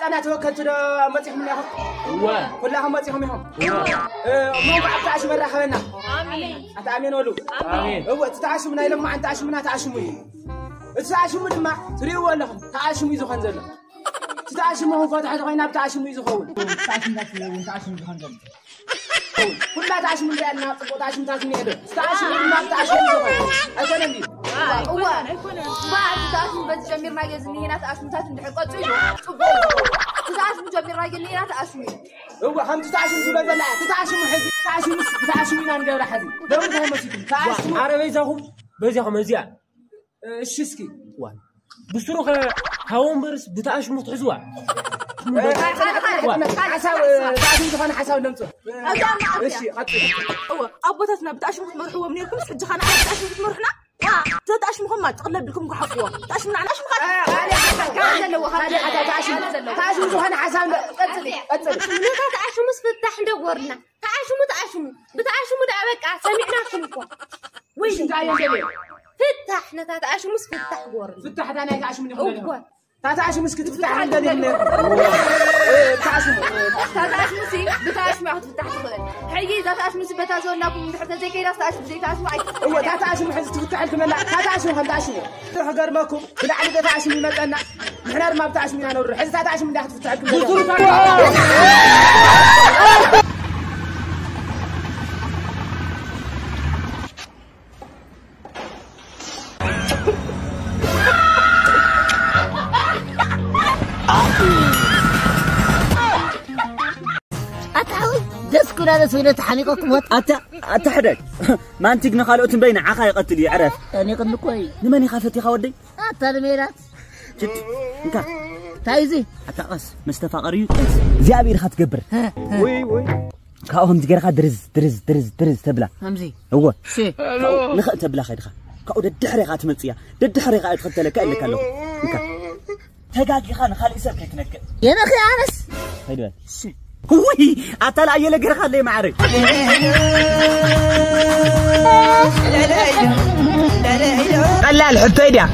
ኣና ተወከልቲ ዶ መጺኹም ኢኹም? እወ። ኩላኹም መጺኹም ኢኹም? እወ። እ፣ እሞ እንኳዕ ኣብቲ ኣሽሙ ኣራኸበና። ኣሜን። ኣታ ኣሜን በሉ። ኣሜን። እወ፣ እቲ ተኣሽሙ ናይ ሎማዓንቲ ተኣሽሙና ተኣሽሙ እዩ። እቲ ተኣሽሙ ድማ ትርእይዎ ኣለኹም፣ ተኣሽሙ እዩ ዝኾን ዘሎ። እቲ ተኣሽሙ ክፈትሖ ተኾይና ብተኣሽሙ እዩ ዝኸውን። ተኣሽሙታት እውን ተኣሽሙ ዝኾን ዘሎ። ኩላ ተኣሽሙ ንሪኣ ኣለና፣ ጽቡቕ ተኣሽሙታት እኒሄ ዶ? ተኣሽሙ ድማ ብተኣሽሙ ዝኾነ ኣይኮነን ድዩ? እዋ፣ እዋ፣ እቲ ተኣሽሙ በዚ ጀሚርና ገዝ እኒሄና ተኣሽሙታት እንድሕር ቀጺሉ፣ ጽቡቕ እዩ። እቲ ተኣሽሙ ጀሚርና ገዝ እኒሄና ተኣሽሙ እዩ። እዋ፣ ከምቲ ተኣሽሙ ዝብሎ ዘላ፣ እቲ ተኣሽሙ ሕዚ፣ ተኣሽሙስ ብተኣሽሙ ኢና ንገብራ ሕዚ። ደው እንታይ መሲልኩም? ተኣሽሙ። ኣረ በይዛኹም፣ በዚኹም እዚኣ። እሺ፣ እስኪ። ዋ። ብስሩ ከ ካብ ወንበርስ ብተኣሽሙ ትሕዝዋ? እ፣ ሓሳብ፣ እ፣ ተኣሽሙ ዝኾነ ሓሳብ ነምጽእ። እሺ፣ ቀጽል። እወ፣ ኣቦታትና ብተኣሽሙ ክትመርሕዎም ነይርኩምስ፣ ሕጂ ኸኣ ንዓና ብተኣሽሙ ክትመርሑና? ዋ፣ እቶ ተኣሽሙ ኸማ ጥቕለል ብልኩም ግሓፍዎ። ተኣሽሙ ንዓና ሽሙ ኸኣ እ፣ ካልእ ሓሳብ፣ ካልእ ዘለዎ፣ ካልእ ሓሳብ፣ ተኣሽሙ፣ ተኣሽሙ ዝኾነ ሓሳብ ነ-፣ ቀጽል፣ ቀጽል። ነታ ተኣሽሙስ ፍታሕ እንደ ጎርና። ተኣሽሙ፣ ተኣሽሙ። ብተኣሽሙ ደኣ በቃ ሰሚዕናኩም እኮ። ወይ እሺ፣ እንታይ እዮም ዘለው? ፍታሕ፣ ነታ ተኣሽሙስ ፍታሕ ጎርና። ፍታሕ እታ ናይ ተኣሽሙ ንኽእል እኮ። እታ ተኣሽሙ እስኪ ትፍታሕ እንደልየ ነይሩ። እ፣ ተኣሽሙ፣ እ፣ እታ ተኣሽሙ ሲ ብተኣሽሙ እያ ክትፍታሕ ትኽእል። ሕጂ እዛ ተኣሽሙ ሲ በታ ዘበናኩም እንድሕር ተዘይከይዳስ ተኣሽሙ ዘይተኣሽሙ ኣይትፍታሕን እወ፣ እያ። እታ ተኣሽሙ ሕዚ ትፍታሕ ትመላ። እታ ተኣሽሙ ከም ተኣሽሙ እያ። ክገርመኩም፣ ብላዕሊ እታ ተኣሽሙ ይመጸና። ንሕና ድማ ብተኣሽሙ ኢና ነውርድ። ሕዚ እታ ተኣሽሙ እንድያ ክትፍታሐልኩም ዘላ። ኣታ ሓወይ፣ ደስ ኩላ ደስ ወይነ ተሓኒቆኩም ወጥ። ኣታ፣ ኣታ ሕደግ። ማንቲግ ንኻልኦት እምበይ ንዓኻ ይቐትል እዩ፣ ዕረፍ። ተሓኒቅኒ እኮ እዩ። ንመን ኢኻ ፈቲኻ ወደይ? ኣታ ንሜላት። ችድ፣ እንካ። እንታይ እዚ? ኣታ ቀስ፣ መስተፋቐሪ እዩ፣ ቀስ። እግዚኣብሔር ኢኻ ትገብር። ሀ፣ ሀ። ውይ፣ ውይ። ካብኡ ከምዚ ጌርካ ድርዝ፣ ድርዝ፣ ድርዝ፣ ድርዝ ተብላ። ከምዚ? እወ። እሺ። ካብኡ ንኽእ ተብላ ከድኻ። ካብኡ ደድሕሬ ኸዓ ትመጽእ እያ። ደድሕሬ ኸዓ ትኽተለካ ኢለካ ኣለኹ። እንካ። ተጋጊኻ ንኻልእ ሰብ ከይትነክእ። የመኺ ኣነስ? ከይድ በል። እሺ። ውይ፣ ኣታ ለኣየለ ገርኻ ኣለይ ማዕረ። ቀላል ሕቶይ ድያ?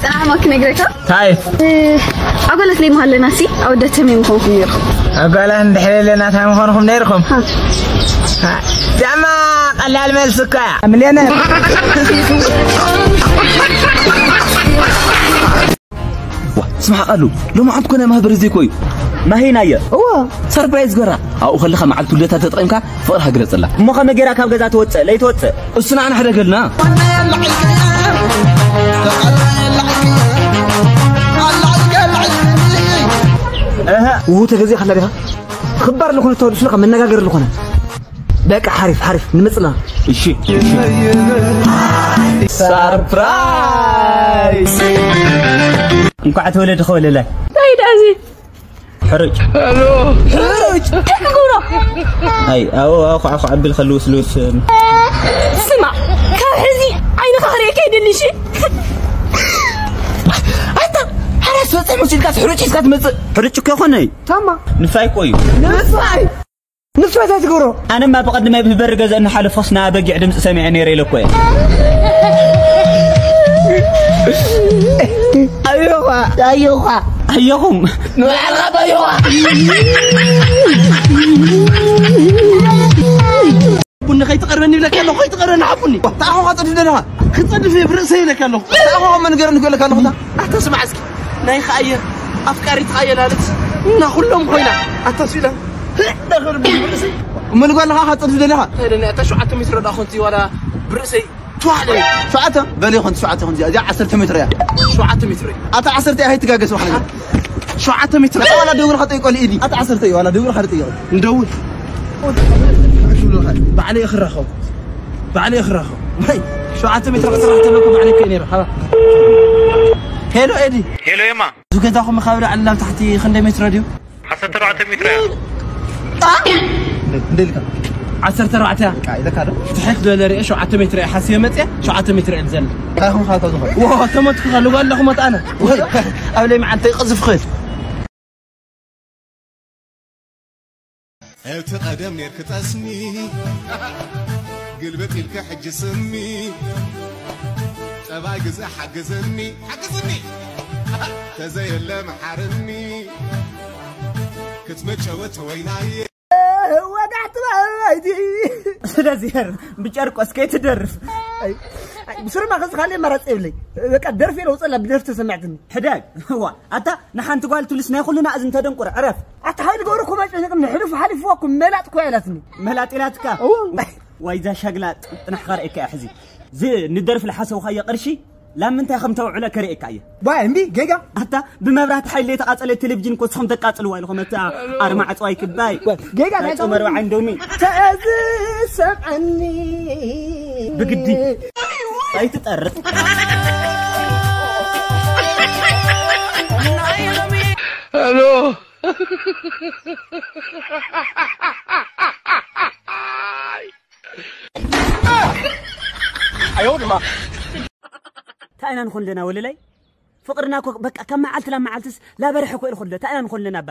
ጽናሕ ማክ ነግረካ። ታይ? እ፣ ኣጓላት ለይ መሃለና ሲ፣ ኣወዳት ተመይ ምኾንኩም ነይርኩም። ኣጓላት እንድሕር የለና ታይ ምኾንኩም ነይርኩም? ሃ። ሃ። ዳማ ቀላል መልሲ እኮ እያ። ሚልዮነር። ዋ፣ ስማዕ ቃሉ፣ ሎማዓንቲ ኮነ ማህበር ዘይኮዩ። ማሂናየ። እዋ፣ ሰርፕራይዝ ገራ። ኣብኡ ከለኻ መዓልቲ ልደታ ተጠቒምካ ፍቕርኻ ግለጸላ። እሞ ከመይ ጌራ ካብ ገዛ ትወጽእ? ለይትወጽእ? እሱ ንዓና ሕደገልና። እህ። ውሁ ተገዜ ከላ ዲኻ? ክባር ዝኾነ ተወልሱ ለኻ መነጋገር ዝኾነ። በቃ ሓሪፍ፣ ሓሪፍ፣ ንመጽና። እሺ፣ እሺ። ሰርፕራይዝ! እንኳዕ ተወለድኺ ወለላይ። እንታይ ደኣ እዚ? ሕሩጭ። ሕሩጭ! እንታይ ክገብሮ? ኣይ፣ ኣዎ፣ ኣዎ፣ ኳዕ፣ ኳዕ ኣቢል ከልውስ፣ ልውስ። ስማ፣ ካብ ሕዚ ዓይንኻ ክርእየካ ኣይደልን፣ እሺ? ኣታ፣ ሓራስ ትበጽሕ መሲልካስ ሕሩጭ ሒዝካ ትመጽእ? ሕሩጭ እኮ ይኾነ እዩ። ታማ። ንፋይ እኮ እዩ። ንፋይ? ንሱ እንታይ ትገብሮ? ኣነማ ብቐድመይ ብበሪ ገዛ እናሓለፍኩስ ናይ በጊዕ ድምፂ ሰሚዐ ነይረ ኢለ እኮ እየ። ኣዮኻ፣ ኣዮኻ። ኣዮኹም። ንባዕልኻ ኣዮኻ። ቡኒ ከይትቐርበኒ ይብለካ ኣለኹ፣ ከይትቐርበኒ ሓፉኒ። ተኣኾ ኸጸድፍ ደለኻ። ክጸድፍ እየ ብርእሰይ ይብለካ ኣለኹ። ተኣኾ መን ገረኒ ክብለካ ኣለኹ። ኣታ ስማዕ እስኪ። ናይ ኸኣየ ኣፍቃሪት ኸኣየ ላለት እና ኩሎም ኮይና ኣታ ስኢላ ዳኸር ብርእሰይ ምን ጓል ኸዓ ኻጥር ዝደለኻ ተደኒ ኣታ ሸውዓተ ሜትሮ ዳ ኾንቲ ዋላ ብርእሰይ ትዋሕደ ሸውዓተ በል ይኹን ሸውዓተ ይኹን እዚኣ ዓሰርተ ሜትሮ እያ ሸውዓተ ሜትሮ እያ ኣታ ዓሰርተ እያ ኸይትጋገስ ባሕና ሸውዓተ ሜትሮ ዋላ ደውል ኸጠይቆ ልኢዲ ኣታ ዓሰርተ እዩ ዋላ ደውል ኸጠይቆ እንደውል ባዕለይ እኽራኸው ባዕለይ እኽራኸው ወይ ሸውዓተ ሜትሮ ክስራሕ ተለኩ ባዕለይ ከ ነይረ ሄሎ ኤዲ ሄሎ የማ እዚ ገዛኹም ካብ ላዕሊ ናብ ታሕቲ ክንደይ ሜትሮ ድዩ? ዓሰርተ ኣርባዕተ ሜትሮ እያ። አ? እንደ ኢልካ? ዓሰርተ ኣርባዕተ እያ። ቃ ኢለካ ዶ? ትሕት ዝበለ ርኤ ሸውዓተ ሜትሮ እያ ሓሲበ መፅየ፣ ሸውዓተ ሜትሮ እየ ዝዘለ። እንታይ ኹም ካብ ዝኾነ? ዎ፣ ተመትኩ ከ፣ ልጓ ኣለኹም ኣነ። ወይ፣ ኣብ ለይ መዓልቲ ይቐዝፍ ኽእል። እቲ ቀደም ኔርክ ጠስሚ ግልብጥ ኢልካ ሕጂ ስሚ፣ ጠባይ ግዜ ሓግዝኒ፣ ሓግዝኒ፣ ተዘየለ መሓርኒ፣ ክትመጨወት ወይናየ። ወጋሕቲ ባይቲ። ስለዚ ብጨርቆስ ከይትደርፍ። ብስርማ ከዚ ካልእ መረፅ የብለይ። በቃ ደርፊ ለውፅላ ብደርፊ ተሰማዕትኒ። ሕዳግ፣ እዋ፣ ኣታ ንሓንቲ ጓል ትብልስ ናይ ኩልና እዝን ተደንቁር፣ ዕረፍ። ኣታ ሓይሊ ገብሩ እኮ መጨነቅኒ፣ ሕሉፍ ሓሊፍዋ እኮ መላጥ እኮ ኢላትኒ። መላጥ ኢላትካ? እዎ። ዋይዛ ሸግላ ጥናሕ ከርእየካ እያ ሕዚ። ዝ-፣ ንደርፊ ለሓሰውኻዮ ቅርሺ ላብ ምንታይ ከም ተውዕሎ ከርእየካ እየ። ባይ፣ እምቢ፣ ጌጋ። ኣታ ብመብራህቲ ሓይሊ ለይተቓጸለ ቴሌቪዥን እኮ ንስኹም ተቃጽልዋ ኢልኹም እቲ ኣርማ ዕጽዋይ ክባይ። ጌጋ ናይ ጾም ኣርብዓ እንዶሚ። ተዝሰምዐኒ። ብግዲ። ኣይትጠርፍ። ሄሎ። እንታይ ኢና ንኾን ኣለና ወለላይ? ፍቕርና እኮ በቃ ካብ መዓልቲ ናብ መዓልትስ ላበርሐ እኮ ኢሉ ከሎ እንታይ ኢና ንኾን ኣለና እባ?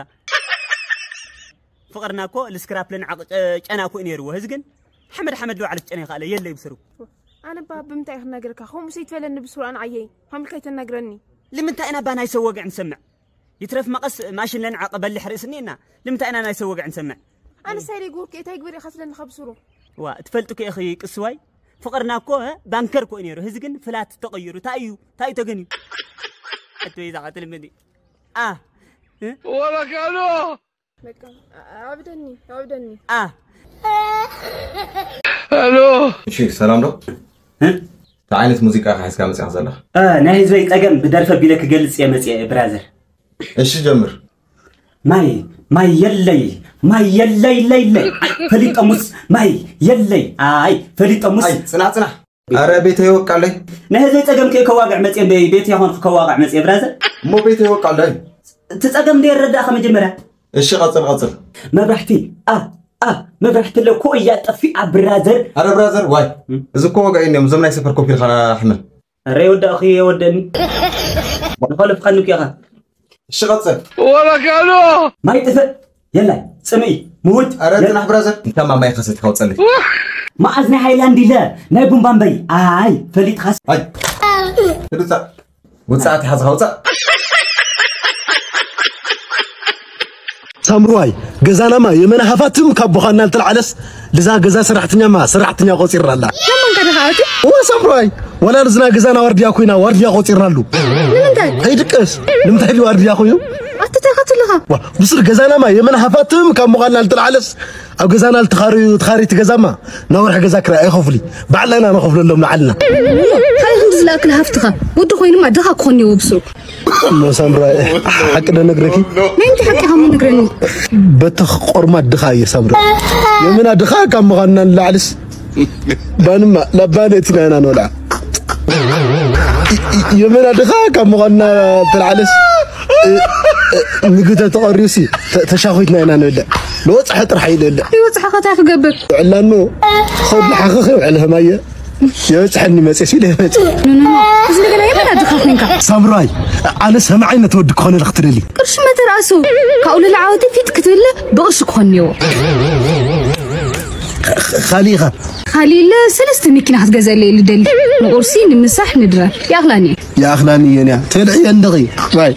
ፍቕርና እኮ ልስክራፕ ለንዓቕ ጨ-፣ ጨና እኮ እዩ ነይርዎ። ህዚ ግን ሓመድ ሓመድ ልባዕሉ ክጨነ ይኽኣለ የለይ ብስሩ። ኣነ እባ ብምንታይ ክነግረካ? ከምኡ ሰይትበለኒ ብስሩ ኣነ ዓየይ። ሃምልካ ኣይተናግረኒ። ልምንታይ ኢና እባ ናይ ሰብ ወግዒ ንሰምዕ? ይትረፍ መቐስ ማሽን ለንዓቐ በሊሕ ርእሲ እኒኤና። ልምንታይ ኢና ናይ ሰብ ወግዒ ንሰምዕ? ኣነ ሳይለይ ጉርክ እንታይ ግበር ኢኻ ትብለኒ ካብ ስሩ? ዋ፣ ትፈልጡ ከ ኢኺ ቅስዋይ? ፍቕርና እኮ፣ እ፣ ባንከር እኮ እዩ ነይሩ። ህዚ ግን ፍላት ተቐይሩ። እንታይ እዩ? እንታይ እዩ ተገንዩ? ኣቶ ይዛቐ ትልምኒ። ኣ፣ እ? ወበካሎ! በቃ፣ ኣ-፣ ኣብደኒ፣ ኣብደኒ። ኣ። ሄሎ። እሺ፣ ሰላም ዶ? እ? እንታይ ዓይነት ሙዚቃ ኢኻ ሒዝካ መፂኻ ዘለኻ? እ፣ ናይ ህዝበይ ፀገም ብደርፊ ኣቢለ ክገልፅ እየ መፂአ፣ ብራዘር። እሺ፣ ጀምር። ማይ፣ ማይ የለይ፣ ማይ የለይ፣ ለይ፣ ለይ። ኣይ፣ ፈሊጦሙስ፣ ማይ የለይ፣ ኣይ፣ ፈሊጦሙስ። ኣይ፣ ጽናሕ፣ ጽናሕ። ኣረ፣ ቤተይ ወቃለይ። ናይ ህዝበይ ጸገም ከ ከዋግዕ መጽየ፣ እምበይ፣ ቤት ያኾን ከዋግዕ መጽየ፣ ብራዘር። እሞ ቤተይ ወቃለይ። እቲ ጸገም እንደ የረዳእኻ መጀመርያ። እሺ፣ ቀጽል፣ ቀጽል። መብራህቲ፣ ኣ፣ ኣ፣ መብራህቲ ለኮ እያ ጠፊኣ፣ ብራዘር። ኣረ፣ ብራዘር፣ ዋይ። እም። እዚ እኮ ወግዒ እንዲዮም፣ እዞም ናይ ሰፈር ኮፍ ኢልካ ሕመል። ኧረ የወዳእኹ የወደኒ። ንኸለፍኻኒ እኮ ኢኻ። እሺ፣ ቀጽል። ወበካሎ! ማይ ጥፍእ የላይ፣ ጽምኢ፣ ምውት፣ ኣረ፣ የለ- ጽናሕ ብራዘር። እንታ ማማይ ከሰትካ ውጸለይ። መዓዝ ናይ ሃይላንድ ኢለ ናይ ቡምባምበይ። ኣይ፣ ፈሊጥኻስ። ኣይ። ትድጻ። ውጻእ፣ ኣቲ ሓዝኻ ውጻእ። ሳምሩዋይ፣ ገዛናማ የመና ሃፋትም ካብ ቦኻና ልትልዓለስ፣ ልዛ ገዛ ሰራሕተኛማ ሰራሕተኛ ቆጺርና ኣላ። ለምን ከደኻ ኣቲ? እወ ሳምሩዋይ፣ ወላ ልዝና ገዛና ዋርድያ ኮይና ዋርድያ ቆጺርናሉ። ንምንታይ? ከይድቅስ። ንምንታይ ድዩ ዋርድያ ኮይኑ? ኣቲ እንታይ ኻትልኻ? ዋ፣ ብስር ገዛናማ የመና ሃፋትም ካብ ምዃንና ልትልዓለስ፣ ኣብ ገዛና ልትኻርዩ፣ ትኻሪ ትገዛማ፣ ናብ ወርሒ ገዛ ክራይ ኣይኸፍሉ። ባዕልና ኢና ንኸፍለሎም ንዓልና። እንታይ ክንዲ ዝለኣክል ሃፍትኻ? ወዲ ኮይኑማ ድኻ ክኾን እኒዎ ብስሩ። እሞ ሳምራይ፣ ሓቂ ዶ ነግረኪ? ናይ ምንታይ ሓቂ ኢኻ እሞ ነግረኒ? በተኽ ቆርማድ ድኻ እየ ሳምራይ። የመና ድኻ ካብ ምዃንና ንላዕልስ፣ ባንማ፣ ላባነ እቲ ናይና ንበልዓ። የመና ድኻ ካብ ምዃንና ትልዓልስ፣ ምግቢ ተተቐርዩሲ፣ ተ-፣ ተሻኺትና ኢና ንበልዕ። ንወጽሐ ጥራሕ እዩ ንበልዕ። ይወጽሐ ኸታይ ክገብር? ይውዕላኑ። ኸብሊ ሓኽኽ ይውዕል ህማየ። የብጽሐኒ መጽእ ሲል የብጽ። ኖ፣ ኖ፣ ኖ። እዚ እንደገና የመን ኣድኻ ኮንካ። ሳምራይ፣ ኣነ ሰማዓይ ነቲ ወዲ ክኾነ ኢለ ክትደሊ። ቅርሺ መተርኣሱ። ካብኡ ልዕሊ ዓወቲ ፊጥ ክትብል ብቕርሺ ክኾን እኒዎ። ኻሊእኻ? ካሊእ ኢለ ሰለስተ መኪና ክትገዘእለይ ኢሉ ደሊ። ንቑርሲ፣ ንምሳሕ፣ ንድራር። ይኣኽላኒ እዩ። ይኣኽላኒ እየን እያ። ተልዕየን ደኺ። ዋይ።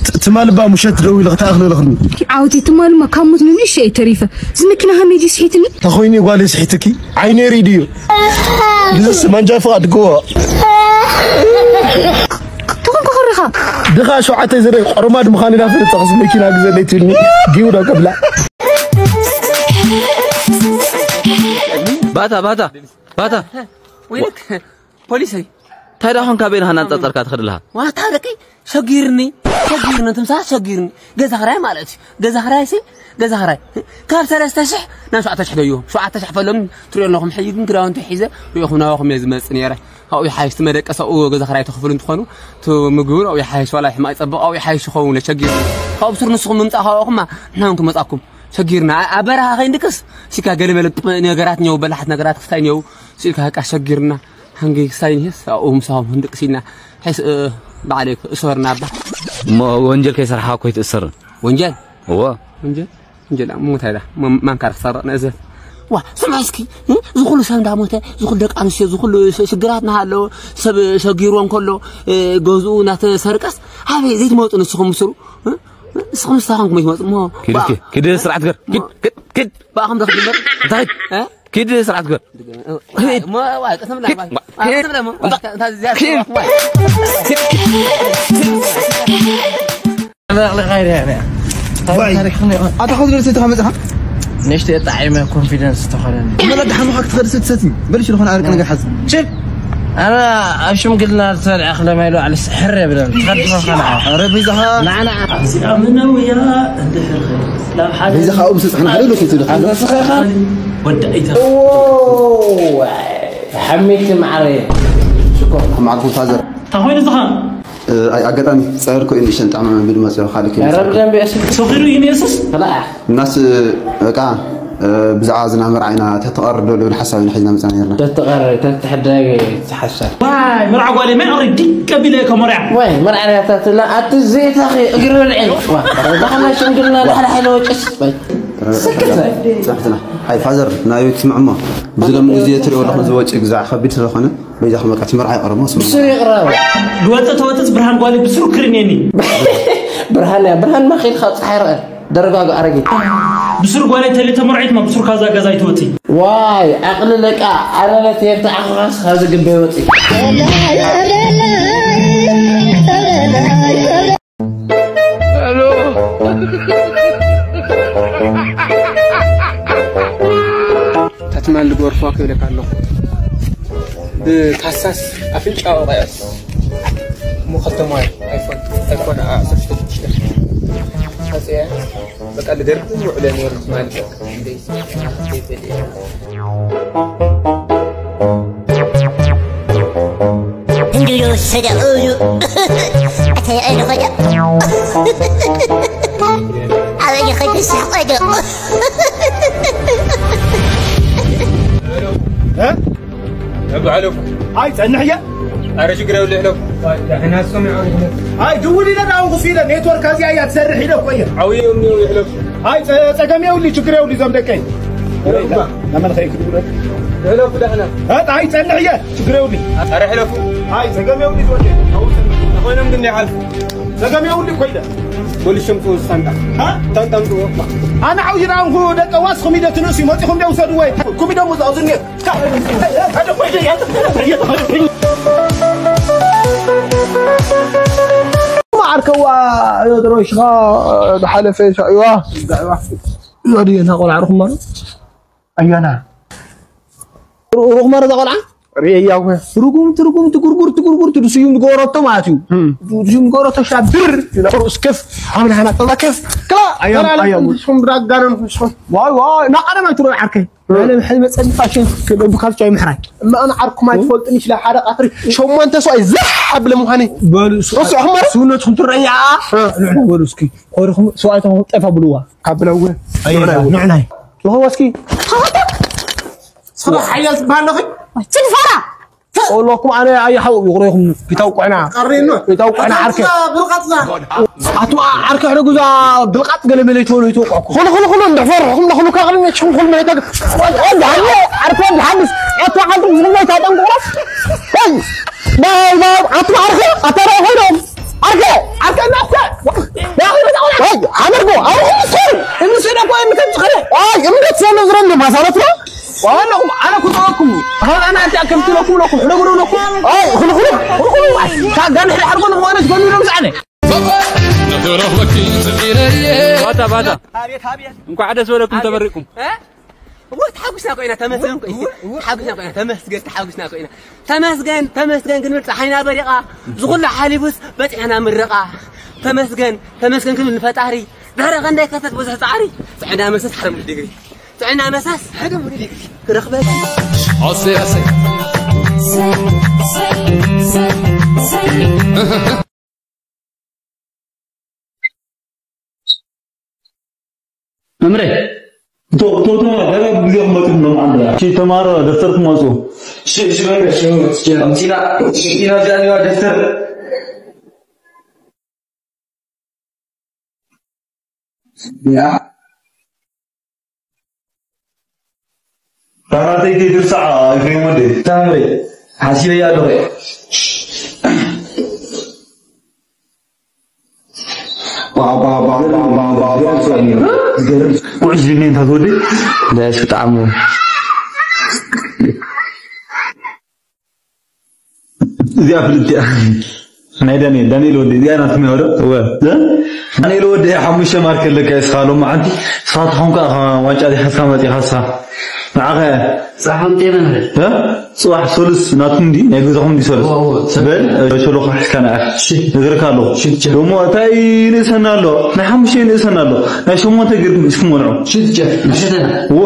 ት-፣ ትማል እባ ምሸት ደዊለ ክትኣኽለለኽኒ። ዓወቲ ትማልማ ካብ ሞት ንንእሽቶ እየ ተሪፈ። እዚ መኪና ሃመይ ድዩ ስሒትኒ? ተኾይኑ ጓል ስሒትኪ? ዓይነ ሪድዮ። ንዝስ ማንጃ ፍቓድ ግዎ። ተኾንኩ ክርኻ። ድኻ ሸውዓተ ዝረ ቆርማድ ምዃን ኢና ፍልጥ። ተኽሲ መኪና ግዘለይ ትብልኒ። ጊውዳ ቀብላ። ባታ፣ ባታ፣ ባታ። ወይለክ፣ ፖሊሰይ። እንታይ ደኣ ኾንካ በይንኻ እናንጸርጸርካ ትኸድ ኣለኻ? ዋታ ደቂ፣ ሸጊርኒ፣ ሸጊርኒ፣ ትምሳ ሸጊርኒ። ገዛ ኽራይ ማለት እዩ። ገዛ ኽራይ ሲ፣ ገዛ ኽራይ። ካብ ሰለስተ ሽሕ ናብ ሸውዓተ ሽሕ ደዮ። ሸውዓተ ሽሕ ፈሎም ትሪኦ ኣለኹም። ሕጂ ግን ክዳውንቲ ሒዘ ሪኦኹም ናባኹም እየ ዝመጽእ ነይረ። ኣብኡ ይሓይሽ፣ እቲ መደቀሲ ኣብኡ ገዛ ኽራይ ትኽፍሉ እንትኾኑ፣ እቲ ምግቢ እውን ኣብኡ ይሓይሽ፣ ዋላ ሕማቕ ይጸብቕ፣ ኣብኡ ይሓይሽ ይኸውን፣ ሸጊርኒ። ካብ ብሱር ንስኹም ምምጻእ ካብኹማ፣ ንሕና እውን ክንመጻኩም። ሸጊርና፣ ኣ-፣ ኣብ በረኻ ከይንድቅስ፣ ሲካ ገለ መለ ነገራት እኒአው፣ በላሓት ነገራት ክስታይ እኒአው፣ ስኢልካ በቃ ሸጊርና፣ ሃንገይ ክስታይ እኒሀስ፣ ኣብኡ ምሳኹም ክንድቅስ ኢልና። ሕስ፣ እ፣ ባዕለይ እኮ እሰርና እባ። እሞ ወንጀል ከይሰርሓ እኮ ኣይትእሰርን። ወንጀል? እወ። ወንጀል? ወንጀል፣ እሞ እንታይ ዳ? ማ-፣ ማንካ ክሰርቕ ንእዘዝ። ዋ ስምዐ እስኪ፣ ዝኹሉ ሰብ እንዳሞተ፣ ዝኹሉ ደቂ ኣንስትዮ፣ ዝኹሉ ሽግራት እናሃለወ፣ ሰብ ሸጊርዎ እንከሎ፣ ገዝኡ እናተሰርቀስ ኣበይ ዘይትመጡ ንስኹም ምስሩ? ንስኹም ንስኻ ኮንኩም ኣይትመጹ እሞ። ኪድ እስኪ፣ ኪድ ስርዓት ገር። ኪድ ኪድ ኪድ። ብኣኹም ዘኽድመር እንታይ? ኪድ ስርዓት ገር። ኪድ። ኣታ ከዚ ደርሰ ተኻ መጽኻ? ንእሽተይ ጣዒመ ኮንፊደንስ ተኾነኒ። መለዳ ሓሙኻ ክትኸድ ስትሰቲ በልሽ ዝኾነ ዓርቂ ነገር ሓዝ። ችፕ። ኣነ ኣብ ሽምግልና ዝሰርዐ ክለማይ ዶ ዓለስ ሕር የብለን። ትኸድኻ ከለዓ። ኧረ በይዛኻ። ንዓና እዚኣ ምነውያ እንድሕር ኸይድ ናብ ሓደ በይዛኻ ኣብኡ ምስ በጽሕና ሓደ ዶ ክትብል ኢኻ? ኣንተ ስኻ ኢኻ? ወዲ ኣይተ ኦ፣ ሓሚቲ ማዕረ። ሽኮር። ማዕርኩም ፋዘር። እንታይ ኮይኑ ዝኻ? ኣይ ኣጋጣሚ ጸርኩ ኢንሽን ጣማ ብድመጽ ካልክ። ኧረ ብደንብ የሱስ። ሰኺሩ እዩ የሱስ። ኸላዓ። እናስ በቃ ብዛዕባ ዝና መርዓ ኢና ተተቐርዶ ልብል ሓሳብ ኢና ሒዝና መጻና ነርና። ተተቐረ ተተሕዳገ ተሓሳብ። ዋይ መርዓ ጓለ መን ኣረ ዲቅ ቀቢለ ከመርያ። ዋይ መርዓ ያታትና ኣቲ ዘይታኺ እግሪ በልዒ። ዋ ዳኽና ሽምግልና ዳሕና ሓይለ ወጭስ። ዋይ ስክት። ጽሕትና። ኣይ ፋዘር ናይ ትስምዕሞ ብዝለምን ግዜ ትሪኦ ኣለኹም ዝወጭ ግዛዕ ከቢድ ስለኾነ በይዛኹም በቃ ትምርዓ ይቐረሞ ስሙ። ብስሩ ይቕረብ። ዝወፀ ተወፅስ ብርሃን ጓሊ ብስሩ ክርኔኒ። ብርሃን እያ ብርሃን ማኺልካ ፀሓይ ረቐ። ደረጋጋ ኣረጊት። ብስሩ ጓለይ ተሊ ተመርዒት ማ ብስሩ ካዛ ገዛ ይትወፂ። ዋይ ዓቕሊ ለቃ ዓረበት የብቲ ዓኽኻስ ካብዚ ግበ ይወፂ። ተትማል ልጎርፎ ክብለካ ኣለኹ። ብታሳስ ኣፍንጫ ወቐያስ እሞ ከተማ ኣይፎን ኣይፎን ዓሰርተ ሽዱሽተ ኣጽያ በቃ ልደርብ ውዕለ ነይሩ ትማል በቃ እንደይ ዘይበል እንድዮ ሰደኡሉ ኣተየእሉ ኸደ ኣበየ ኸደ ሳቆዶ እ? እብ ዓለፉ። ኣይ ጸንሕ እየ። ኣረ ሽግር የብሉ ይሕለፉ። ኣይ ድውል ኢለ ዳውን ኩፍ ኢለ ኔትወርክ ኣዚኣ እያ ትሰርሕ ኢለ እኮ እየ። ዓውዮም ነው ይሕለፉ። ኣይ ጸ- ጸገም የብሉ ችግር የብሉ እዞም ደቀይ። ናመን ኸይ ክድውለ። ይሕለፉ ዳሕና። ኣይ ጸንሕ እየ ችግር የብሉ። ኣረ ሕለፉ። ኣይ ጸገም የብሉ ይዞ። ተኾይኖም ግን ይሓልፉ። ጸገም የብሉ እኮ ኢለ። ወልሸም ጽው ሳንጣ። እ? ታንጣም ጽው። ኣነ ዓው ይራንኩ ደቀ ዋስ ኹም ኢለ ትንሱ ይመጽኹም ደው ሰድወይ። ኩሚ ደሞ ዛውዝኔ። ዓርከዋ ዮድሮሽኻ ዝሓለፈ ሻእዋ ዛዕባ ዮድየና ቆልዓ ርኹም ማለት ኣያና ሩኹም ማለት ቆልዓ ርእያ ርጉም ትርጉም ትጉርጉር ትጉርጉር ትድስዩም ዝገበረቶ ማለት እዩ። ስዩም ዝገበረቶ ሻብር ሩስ ክፍ ኣምናና ጠባ ከፍ ክላ ኣያም ኣያም ራጋነን ፍስኹም ዋይ ዋይ ናቀረመ ትሮ ዓርከይ ኣነ ምሕል መጸኒ ፋሽን ክለቡ ካልቻ ይምሕራይ እማ ኣነ ዓርኩም ኣይትፈልጥን ይችላ ሓደ ቃፍሪ ሸሞንተ ሰው ዝሕ ኣብለ ምዃነ በሉ እሱ እሱ ኣሕመር ስውነትኩም ትረያ ንዑ በሉ እስኪ ኮርኹም ሰው ኣይተኹም ጠፋ ብልዋ ካብ ብለወ ንዕናይ ንኹም እስኪ ስራ ሓያል ትበሃል ኣለኺ ትንፋራ ኦሎኩም ኣነ ኣይሓው ይቑረኹም ይታውቆና ይታውቆና ዓርከ ኣቱ ዓርከ ሕደ ጉዛ ብልቃጥ ገለ መለ ይትበሉ ይትወቆኩ ኹሉ ኹሉ ኹሉ እንድሕፈር ኹም ለኹሉ ካቕልን ሽኹም ኹሉ መለ ይታገ ዓርከ ብሓንስ ኣቱ ዓንቱ ዝኹም መለ ይታጠንቁ ኣቱ ዓርከ ኣታ ራይ ኮይኖም ዓርከ ዓርከ እናኩ ዓመርጎ ኣይ እምሰር እምሰር እኮ የምከም ጽኸለ ኣይ እምነት ሰለ ዝረን ማሳለት ነው ዋለኹም ኣነ ኩጠወኩም ኣነ ኣንተ ከምትለኩም ለኩም ሕደጉ ለኩም ኣይ ሁሉ ሁሉ ሁሉ ካብ ጋን ሕደ ሓርጎ ንኾነ ትገሉ ነው ምሳነ ባታ ባታ እንኳዕ ደስ በለኩም ተመሪቅኩም እወ ተሓጉስና ኮይና ተመስገን እኮ ተሓጉስና ኮይና ተመስገን ተሓጉስና ኮይና ተመስገን ተመስገን ክንብል ፀሓይና በሪቓ ዝኹሉ ሓሊፉስ በፂሕና ምርቓ ተመስገን ተመስገን ክንብል ንፈጣሪ ድሕረ ከንዳይ ከተት ብዙሕ ፃዕሪ ጥዕና መሰስ ሓደ ሙሉ ዲግሪ ጥዕና መሰስ ሓደ ሙሉ ዲግሪ ክረኽበኪ ኣሰይ ኣሰይ መምረ ቶቶቶ ገና ግዜ ክመጡ ነው አንድ ቺ ተማሮ ደፍተር ክመጡ ሽበረ ሽበረ አምሲና ሽበረ ደፍተር ያ ታናተይ ከይትርሳዕ ኤፍሬም ወደይ። ታምሪ ሓሲበያ ኣለኹ። ዝገርም። ውዕሽ ዝብለኝ እንታ ትወደይ? ዳሽ ብጣዕሚ። እዚኣ ፍልጥ እያ። ናይ ዳንኤል፣ ዳንኤል ወዲ፣ እዚኣ ናትኩም እያ ወደ? እወ። እ? ዳንኤል ወዲ፣ ሓሙሽተ ማርክ ኣለካ እስኻ ሎም መዓንቲ። ንስኻ ትኾንካ ኢኻ ዋንጫ ዲኻ እስኻ መፂኻ እስኻ። ንዓኻ እያ። ፃሓም ጤና ንብል። እ? ፅባሕ ሰሉስ ናትኩም እንዲ፣ ናይ ገዛኹም እንዲ ሰሉስ። እወ፣ እወ። በል፣ እ፣ ሸሎኻ ሒዝካ ንዓ። እሺ። ነግረካ ኣለኹ። እሺ፣ እሺ። ደሞ እንታይ ንእሰና ኣሎ? ናይ ሓሙሽተ ንእሰና ኣሎ። ናይ ሸሞንተ ገርኩም እስኩም ወንዑ። እሺ፣ እሺ። እሺ፣ እሺ። እወ።